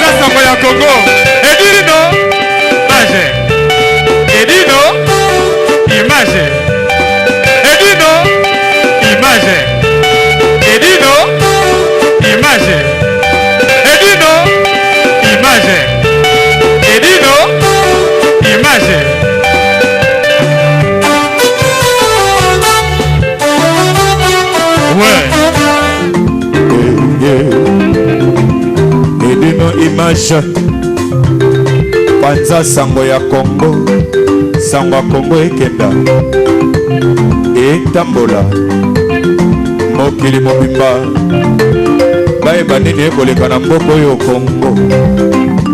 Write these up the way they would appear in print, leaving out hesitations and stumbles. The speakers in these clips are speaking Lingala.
Panza sango ya Congo. Edino image. Edino image. Edino image. Edino image. Edino image. Edino image. Ouais. Edino image panza sango ya Congo sango ya Congo ekenda etambola mokili mobimba bayeba nini ekoleka na mboka oyo Congo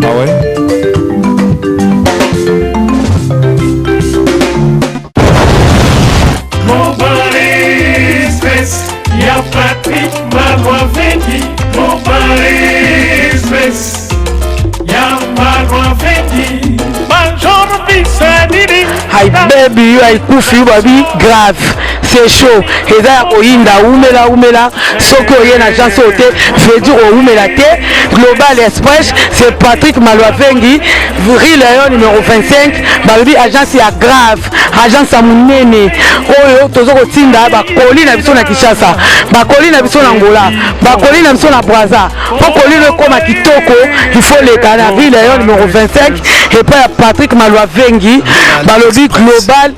awe Ya Patrick Malwavengi Mobali Express Ya Malwavengi Major Bisanini Hi baby yo aikufi yo babi grave c'est chaud eza ya koyinda umela umela soki oye na agence oyo te veut dire owumela te global express c'est patrick malwavengi rue leon numéro 25 balobi agence ya grave agence ya monene oyo toza kotinda bakoli na biso na kinshasa bakoli na biso na angola bakoli na biso na braza mpo koli no ekóma kitoko il faut leka na rue leon numéro 25 epai ya patrick malwavengi balobi global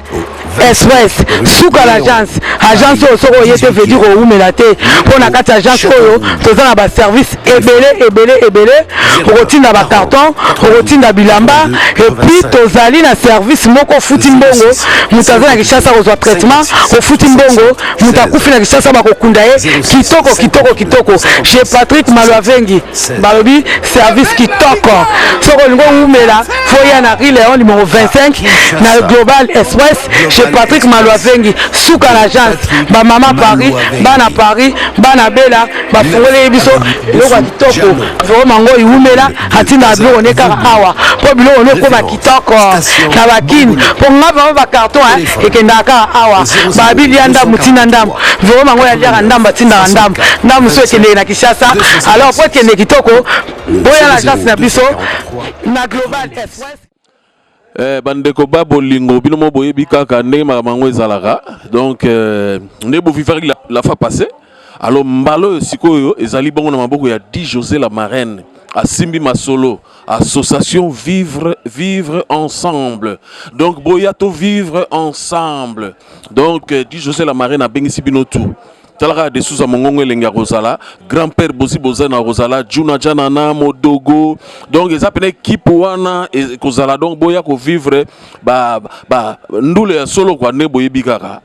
express suka na agence agence oyo soki oye te veut dire owumela te mpo na kati ya agence oyo toza na baservice ebele ebele ebele okotinda bacarton okotinda bilamba epuis tozali na service moko ofuti mbongo moto aza na kinshasa akozwa traitement ofuti mbongo moto akufi na kinshasa bakokunda ye kitoko kitoko kitoko chez patrick malwavengi balobi service kitoko soki olingi owumela fo ya na rue leon numéro 25 na global express chez patrick malwavengi suka na agence bamama paris bana paris bana bela bafungoleli biso biloko ya kitoko vraimen ngo iwumela atindaka biloko ne kaka awa mpo biloko ne ekoma kitoko na bakini mpo nga vraimen bacarton ekendaka kaka awa babi lia ndambo tinda ndambo vraimen ngo yaliaka ndambo atindaka ndambo ndambo mosusu ekendeke na kinshasa alors mpo ekende kitoko boya na agence na biso na global express Eh, bandeko ba bolingo bino mo boyebi kaka ndenge makambo yango ezalaka donc eh, nde bovivaki la, la fois passée alors mbala oyo sikoyo ezali bongo na maboko ya di josé la marraine asimbi masolo association vivre vivre ensemble donc boya to vivre ensemble donc eh, di josé la marraine abengisi bino tout tala kaka de souza mongongo elengi ya kozala grand père bozi bozana kozala juna janana modogo donc eza pene ekipe wana ekozala donc boya kovivre ba, ba ndule ya solo kwa nde boyebi kaka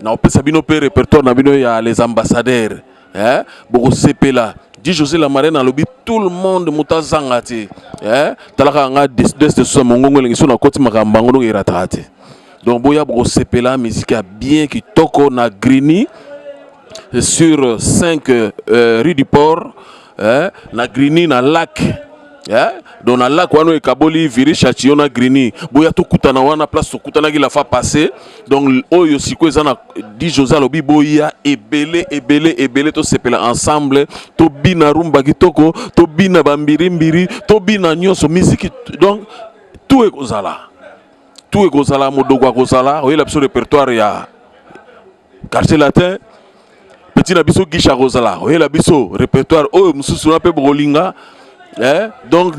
na opesa bino mpe répertoire na bino ya les ambassadeurs eh? bokosepela di josé la marraine alobi tout le monde moto azanga te eh? tala kaka nga des de souza mongongo elengi so nakoti makambo yango donc erataka te Donc boya bokosepela musique ya bien kitoko na Grigny sur 5 euh, rue du Port eh, na Grigny na lac eh, donc na lac wana ekaboli Viry Châtillon na Grigny boya tokutana wana place tokutanaki la fois passée donc oyo sikoyo eza na di José alobi boya ebele ebele ebele tosepela ensemble tobina rumba kitoko tobina bambirimbiri tobina nyonso musique donc tout ekozala tout ekozala modogo akozala oyela biso répertoire ya quartier latin petit na biso guiche akozala oyela biso répertoire oyo mosusu na mpe bokolinga eh? donc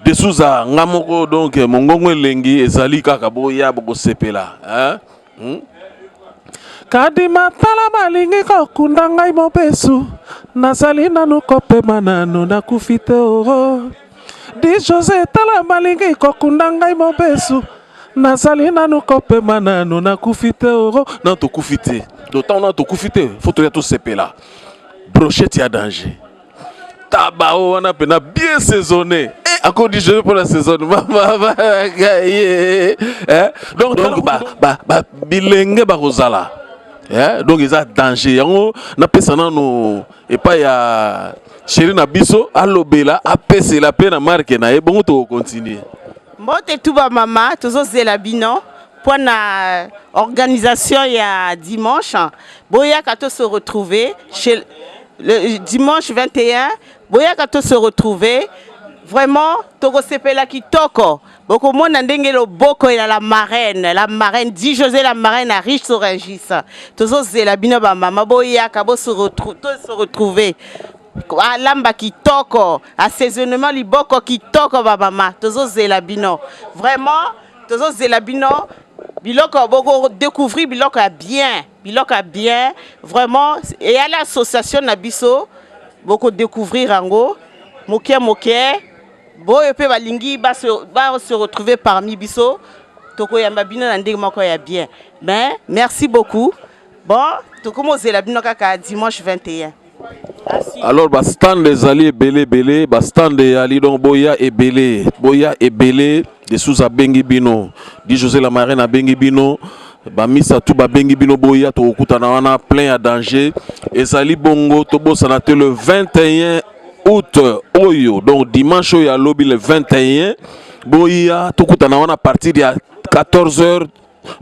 desuza nga moko donc mongongo elengi ezali kaka boya bokosepela eh? hmm? Kadima tala balingi kokunda ngai mobesu nazali nanu kopema nanu nakufi te oo Di Jose tala balingi kokunda ngai mobesu nazali nanu kopema nanu nakufi te oo nanu tokufi te donc ntango nanu tokufi te fo toya tosepela brochette ya danger taba oyo wana mpena bien saisonné eh, encore du jeu pour la saison mama eh, donc, donc ba, ba, ba, bilenge bakozala eh, donc eza danger yango napesa nanu epai ya sheri na biso alobela apesela mpe na marke na ye bongo tokokontinue mbote tu bamama tozozela bino mpo na organisation ya dimanche boyaka to se retrouver chez le dimanche 21 boyaka to se retrouver Vraiment tokosepela kitoko bokomona ndenge loboko ya la marraine, la marraine dit José, la marraine à Riche Sorengis. Tozozela bino ba mama boyaka bo se retrouver, to se retrouver. Alamba kitoko, assaisonnement liboko kitoko ba mama, tozozela bino. Vraiment tozozela bino biloko boko découvrir biloko ya bien, biloko ya bien vraiment eyala association na biso boko découvrir yango moke moke. Boyo pe balingi ba se, ba se retrouver parmi biso, tokoyamba bino na ndenge moko ya bien. Mais merci beaucoup. Bon, tokomozela bino kaka dimanche 21. Alors ba stand ezali ebele ebele, ba stand eyali donc boya ebele, boya ebele. De Souza abengi bino, Di José la Marraine abengi bino, ba misa tout babengi bino, boya tokokutana wana plein ya danger. Ezali bongo tobosana te le 21 août oyo, donc dimanche oyo ya lobi le 21, boya tokutana wana à partir ya 14h.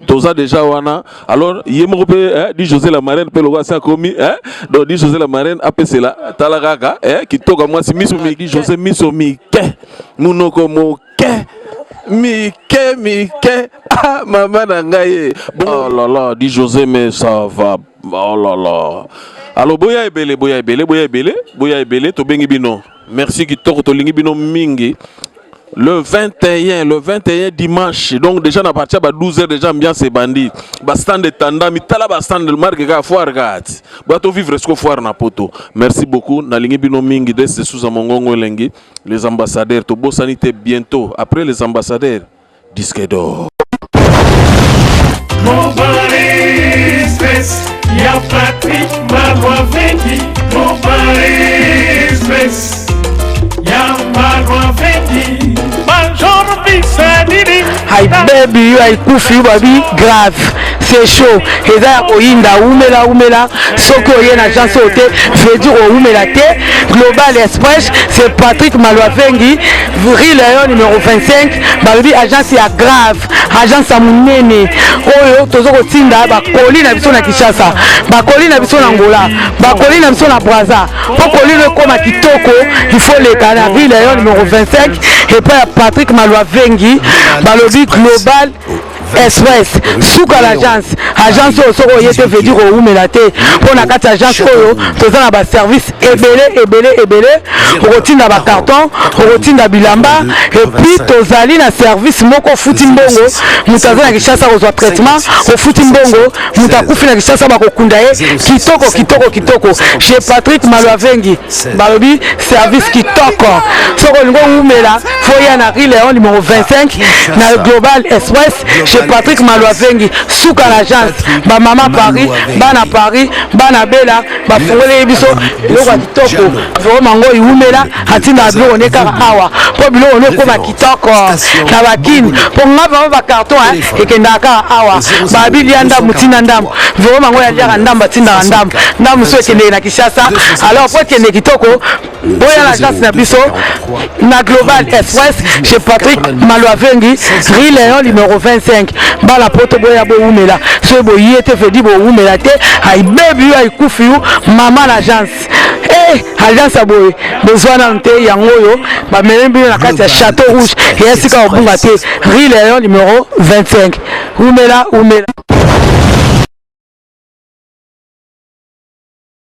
Toza déjà wana. Alors ye moko mpe eh, Di José la Marraine mpe lokola asi akomi eh, donc Di José la Marraine apesela tala kaka eh, kitoko mwasi miso mike, Di José miso mike, munoko moke mike mike, ah, mama na ngai bon, oh là là, Di José mais ça va, oh là là. Alors boya ebele, boya ebele, boya ebele, boya ebele, tobengi bino. Merci kitoko, tolingi bino mingi. Le 21, le 21 dimanche, donc déjà na partir ba 12h déjà ambiance ebandi. Ba stand etandami, tala ba stand marque ka foire kati. Bato vivre ce foire na poto. Merci beaucoup, nalingi bino mingi de Souza Mongongo elengi, les ambassadeurs tobosani te bientôt après les ambassadeurs disque d'or. Global Express, ya Patrick Malwaveki. Global Express, ya Malwaveki. Major Bisadidi. Hi baby, yo aikufi yo babi grave, c'est chaud, eza ya koyinda, umela umela. Soki oye na agence oyo te, veut dire oumela te. Global Express, c'est Patrick Malwavengi, rue Léon numéro 25, balobi agence ya grave, agence ya monene oyo tozo kotinda bakoli na biso na Kinshasa, bakoli na biso na Angola, bakoli na biso na Brazza. Po koli no ekoma kitoko, il faut leka na rue Léon numéro 25 epai ya Patrick Malwavengi, balobi Global Express, suka l'agence. Agence oyo soki oye te veut dire owumela te, mpo na kati ya agence oyo toza na baservice ebele ebele ebele. Okotinda bacarton, okotinda bilamba, et puis tozali na service moko ofuti mbongo, moto aza na Kinshasa kozwa traitement, ofuti mbongo, moto akufi na Kinshasa bakokunda ye kitoko kitoko kitoko. Chez Patrick Malwavengi balobi service kitoko. Soki olingi owumela, faut ya na rue Léon numéro 25 na Global Express chez Patrick Malwavengi, suka na agence. Ba mama Paris, bana Paris, bana Bela bafungoleli biso biloko ya kitoko. Vraiment ngo iwumela, atindaka biloko ne kaka awa po biloko ne ekoma kitoko na bakini. Po nga vraiment ba carton ekendaka kaka awa. Babi lia ndambu tinda ndambu, vraiment ngo yaliaka ndambu atindaka ndambu, ndambu so ekendeke na Kinshasa. Alors po ekende kitoko, boya na agence na biso na Global Express chez Patrick Malwavengi, rue Léon numéro 25. Bala poto boya bowumela, soki boye te veut dire bowumela te. Ayibebi yo ayikufi yo mama na agence. Agence ya boye bozwa nanu te, yango oyo bamemi bino na kati ya Château Rouge, eya sika kobunga te, rue Léon numéro 25. Umela umela.